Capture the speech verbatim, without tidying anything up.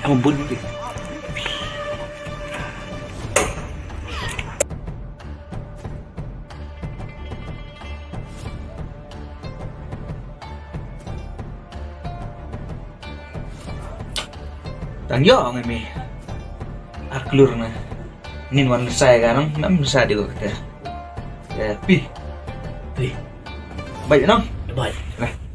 Bun ti. Tang yo ngi mi. Ar klur na. Ngin wan sai ka nang nam sa di ko kata. Ya pi. Pi. Baik nang. Baik. Nah.